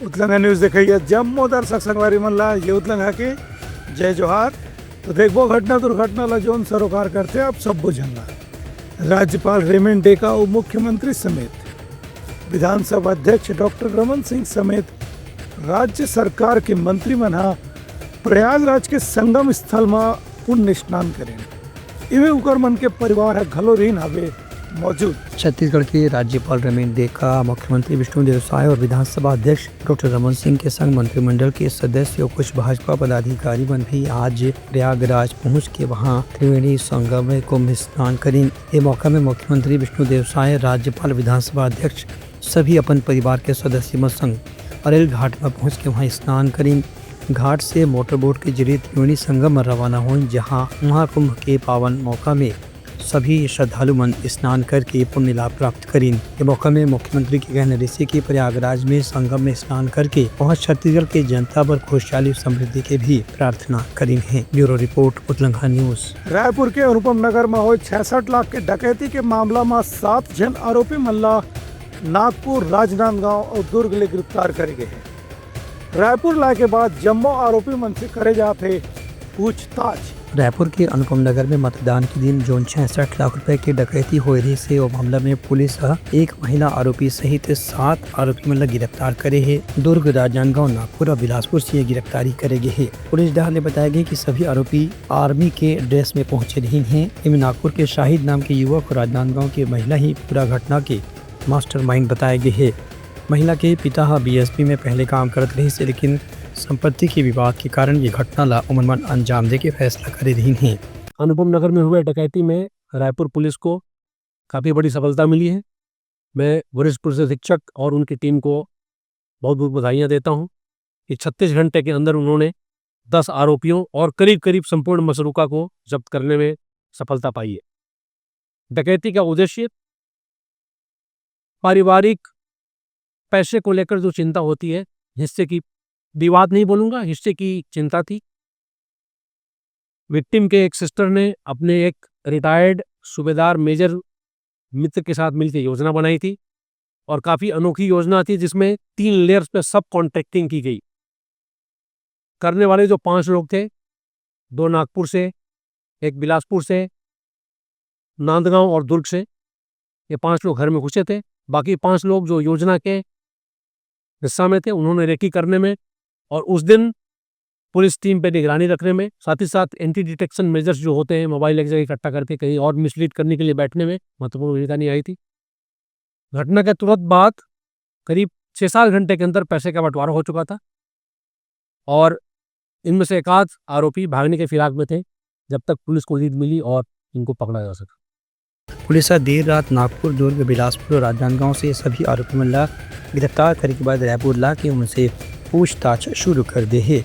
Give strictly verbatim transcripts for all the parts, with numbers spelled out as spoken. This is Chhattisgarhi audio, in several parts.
उतलंगा न्यूज देखइया जम्मो दर्शक संगवारी मन ला ये उतलंगा के जय जोहार। तो देखबो घटना दुर्घटना ला जोन सरोकार करथे आप सब्बो झन ला। राज्यपाल रेमन डेका अउ मुख्यमंत्री समेत विधानसभा अध्यक्ष डॉक्टर रमन सिंह समेत राज्य सरकार के मंत्री मन ह प्रयागराज के संगम स्थल म पुण्य स्नान करेन। इमे उकर मन के परिवार ह घलो रहिन हवे मौजूद। छत्तीसगढ़ के राज्यपाल रमेन डेका, मुख्यमंत्री विष्णुदेव साय और विधानसभा अध्यक्ष डॉक्टर रमन सिंह के संग मंत्रिमंडल के सदस्य और कुछ भाजपा पदाधिकारी मन भी आज प्रयागराज पहुंच के वहां त्रिवेणी संगम में कुंभ स्नान करिन। ये मौका में मुख्यमंत्री विष्णुदेव साय, राज्यपाल, विधानसभा अध्यक्ष सभी अपन परिवार के सदस्य मन संग अरेल घाट म पहुंच के वहां स्नान करिन। घाट से मोटरबोट के जरिए त्रिवेणी संगम म रवाना होइन, जहां महाकुंभ के पावन मौका में सभी श्रद्धालु मन स्नान करके पुण्य लाभ प्राप्त करिन। ये मौका में मुख्यमंत्री के कहना रहिसे कि प्रयागराज में संगम में स्नान करके वहां छत्तीसगढ़ के जनता बर खुशहाली समृद्धि के भी प्रार्थना करिन हे। Bureau report, Utlangha news. Raipur के अनुपम नगर म होए छियासठ लाख के डकैती के मामला म सात झन आरोपी मन ला नागपुर, राजनांदगांव अउ दुर्ग ले गिरफ्तार करे गे हे। रायपुर लाए के बाद जम्मो आरोपी मन से करे जात हे पूछताछ। रायपुर के अनुपम नगर में मतदान के दिन जोन छियासठ लाख रुपए के डकैती होए रहिस हे, ओ मामला में पुलिस ह एक महिला आरोपी सहित सात आरोपी मन ला गिरफ्तार करे हे। दुर्ग, राजनांदगांव, नागपुर और बिलासपुर से ये गिरफ्तारी करे गे हे। पुलिस डहार ले बताया गया कि सभी आरोपी आर्मी के ड्रेस में पहुंचे रहिन हे। इनमें नागपुर के शाहिद नाम के युवक और राजनांदगांव की महिला ही पूरा घटना के मास्टरमाइंड बताए गे हे। महिला के पिता ह बीएसपी में पहले काम करत रहिस हे, लेकिन संपत्ति के विवाद के कारण ये घटना ला ओमन मन अंजाम दे के फैसला करे रहिन हे। अनुपम नगर में हुए डकैती में रायपुर पुलिस को काफ़ी बड़ी सफलता मिली है। मैं वरिष्ठ पुलिस अधीक्षक और उनकी टीम को बहुत बहुत बधाइयाँ देता हूँ कि छत्तीस घंटे के अंदर उन्होंने दस आरोपियों और करीब करीब संपूर्ण मशरूका को जब्त करने में सफलता पाई है। डकैती का उद्देश्य पारिवारिक पैसे को लेकर जो चिंता होती है, हिस्से की विवाद नहीं बोलूँगा, हिस्से की चिंता थी। विक्टिम के एक सिस्टर ने अपने एक रिटायर्ड सूबेदार मेजर मित्र के साथ मिलकर योजना बनाई थी और काफ़ी अनोखी योजना थी, जिसमें तीन लेयर्स पे सब कॉन्ट्रैक्टिंग की गई। करने वाले जो पांच लोग थे, दो नागपुर से, एक बिलासपुर से, नांदगांव और दुर्ग से, ये पांच लोग घर में घुसे थे। बाकी पांच लोग जो योजना के हिस्सा में थे, उन्होंने रेकी करने में और उस दिन पुलिस टीम पे निगरानी रखने में, साथ ही साथ एंटी डिटेक्शन मेजर्स जो होते हैं, मोबाइल एक जगह इकट्ठा करके कहीं और मिसलीड करने के लिए बैठने में महत्वपूर्ण भूमिका निभाई थी। घटना के तुरंत बाद करीब छः सात घंटे के अंदर पैसे का बंटवारा हो चुका था और इनमें से एक आध आरोपी भागने के फिराक में थे, जब तक पुलिस को लीड मिली और इनको पकड़ा जा सका। पुलिस ह देर रात नागपुर, दुर्ग, बिलासपुर और राजनांदगांव से सभी आरोपी मन ला गिरफ्तार करे के बाद रायपुर ला के उनसे पूछताछ शुरू कर दे हे।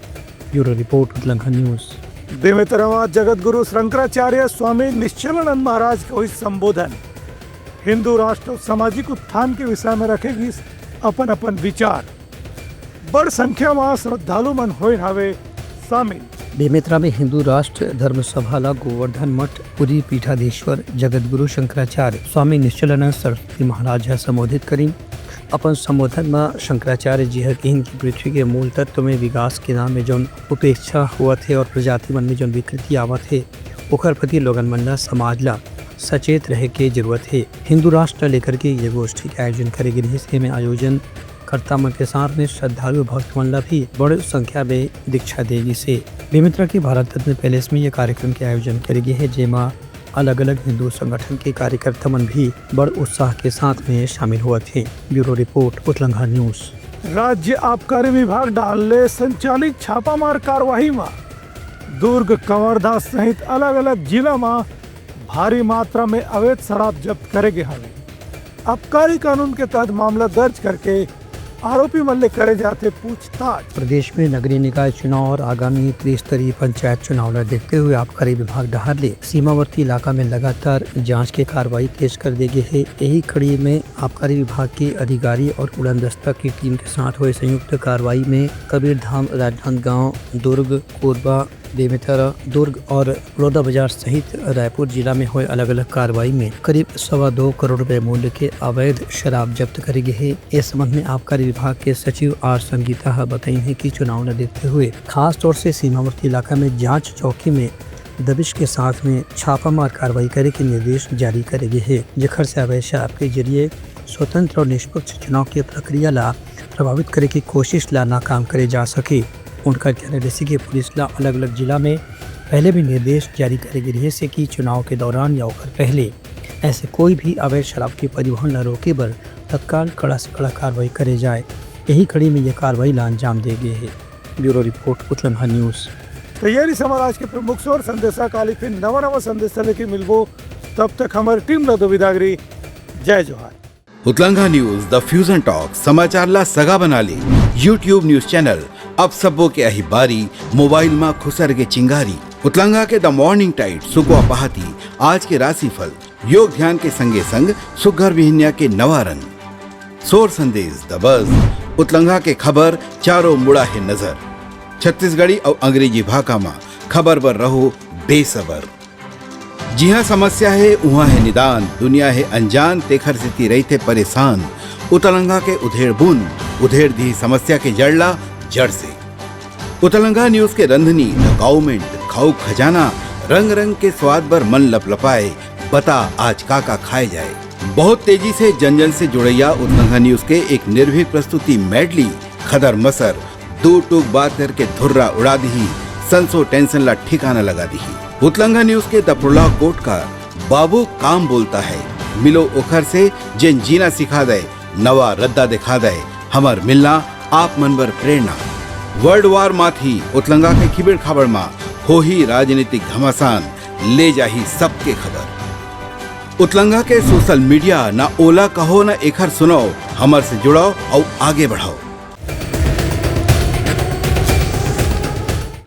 Bureau report, Utlangha news. Bemetara म जगत गुरु शंकराचार्य स्वामी निश्चलानंद महाराज के होइस संबोधन। हिंदू राष्ट्र अउ सामाजिक उत्थान के विषय में रखे गिस अपन अपन विचार। बड़ संख्या म श्रद्धालु मन होए हवे शामिल। बेमेतरा में हिंदू राष्ट्र धर्म सभा ला गोवर्धन मठ पुरी पीठाधीश्वर जगत गुरु शंकराचार्य स्वामी निश्चलानंद सरस्वती महाराज ह संबोधित करिन। अपन संबोधन म शंकराचार्य जी ह किहिन कि पृथ्वी के मूल तत्व में विकास के नाम में जौन उपेक्षा होवत हे और प्रजाति मन में जौन विकृति आवत हे, ओखर प्रति लोगन मन ला, समाज ला सचेत रहे के जरूरत हे। हिंदू राष्ट्र ला लेकर के ये गोष्ठी के आयोजन करे गे रिहिस। एमे आयोजन कर्ता मन के साथ में श्रद्धालु भक्त मन ला भी बड़ संख्या में दीक्षा दे गिस हे। बेमेतरा के भारत रत्न पैलेस में ये कार्यक्रम के आयोजन करे गे हे, जेमा अलग-अलग हिंदू संगठन के कार्यकर्ता मन भी बड़ उत्साह के साथ में शामिल होवत हे। Bureau report, Utlangha news. राज्य आबकारी विभाग डहार ले संचालित छापामार कार्रवाई म दुर्ग, कवर्धा सहित अलग-अलग जिला म भारी मात्रा में अवैध शराब जब्त करे गे हवे। आबकारी कानून के तहत मामला दर्ज करके आरोपी मन ले करे जाथे पूछताछ। प्रदेश में नगरीय निकाय चुनाव और आगामी त्रिस्तरीय पंचायत चुनाव ला देखते हुए आबकारी विभाग डहार ले सीमावर्ती इलाका में लगातार जांच के कार्रवाई तेज कर दे गे हे। यही कड़ी में आबकारी विभाग के अधिकारी और उड़नदस्ता की टीम के साथ हुए संयुक्त कार्रवाई में कबीरधाम, राजनांदगांव, दुर्ग, कोरबा, बेमेतरा, दुर्ग और बलौदाबाजार सहित रायपुर जिला में होए अलग-अलग कार्रवाई में करीब सवा दो करोड़ रुपए मूल्य के अवैध शराब जब्त करे गे हे। इस संबंध में आबकारी विभाग के सचिव आर संगीता ह बताइन हे कि चुनाव ल देखते हुए खास तौर से सीमावर्ती इलाका में जांच चौकी में दबिश के साथ में छापामार कार्रवाई करे के निर्देश जारी करे गे हे, जेखर से अवैध शराब के जरिए स्वतंत्र और निष्पक्ष चुनाव के प्रक्रिया ला प्रभावित करे के कोशिश ला नाकाम करे जा सके। उनका कहना हे कि पुलिस ला अलग-अलग जिला में पहले भी निर्देश जारी करे गे रहिस हे कि चुनाव के दौरान या ओकर पहले ऐसे कोई भी अवैध शराब के परिवहन ला रोके बर तत्काल कड़ा से कड़ा कार्रवाई करे जाए। यही कड़ी में यह कार्रवाई ला अंजाम दे गे हे। Bureau report, Utlangha news. तो ये रहिस हमर आज के प्रमुख सोर संदेशा। काली फिर नवा नवा संदेशा लेके मिलबो, तब तक हमर टीम ला दो विदागरी। जय जोहार। उतलंघा न्यूज, द फ्यूजन टॉक, समाचार ला सगा बना ले। YouTube न्यूज चैनल, अब सबो के अही बारी, मोबाइल मा खुसर के चिंगारी। उतलंघा के द मॉर्निंग टाइट, सुकवा पहाती, आज के राशिफल, योग ध्यान के संगे संग सुग्घर बिहनिया के नवा रंग, सोर संदेश, द बज, उतलंघा के खबर, चारों मुड़ा हे नजर। छत्तीसगढ़ी अउ अंग्रेजी भाखा मा खबर बर रहो बेसबर। जिहाँ समस्या हे, उहाँ हे निदान, दुनिया हे अनजान, तेखर सेती रहिथे परेशान। उतलंघा के उधेड़ बुन, उधेड़ दिही समस्या के जड़ ला जड़ से। उतलंघा न्यूज के रंधनी, द काउमेंट, खाऊ खजाना, रंग रंग के स्वाद बर मन लपलपाए, बता आज का का खाए जाए। बहुत तेजी से जन जन से जुड़ैया उतलंघा न्यूज के एक निर्भीक प्रस्तुति मेडली, खदर मसर, दू टूक बात करके धुर्रा उड़ा दिही, संसो टेंशन ला ठिकाना लगा दिही। उतलंघा न्यूज के द प्रोलॉग कोट का बाबू काम बोलता है, मिलो ओखर से जेन जीना सिखा दे, नवा रद्दा दिखा दे, हमर मिलना आप मन बर प्रेरणा। वर्ल्ड वार माथी उतलंघा के खिबेड़ खाबड़ मा होही राजनीतिक घमासान, ले जाही सबके खबर। उतलंघा के सोशल मीडिया, ना ओला कहो ना एखर सुनाओ, हमर से जुड़ाओ अउ आगे बढ़ाओ।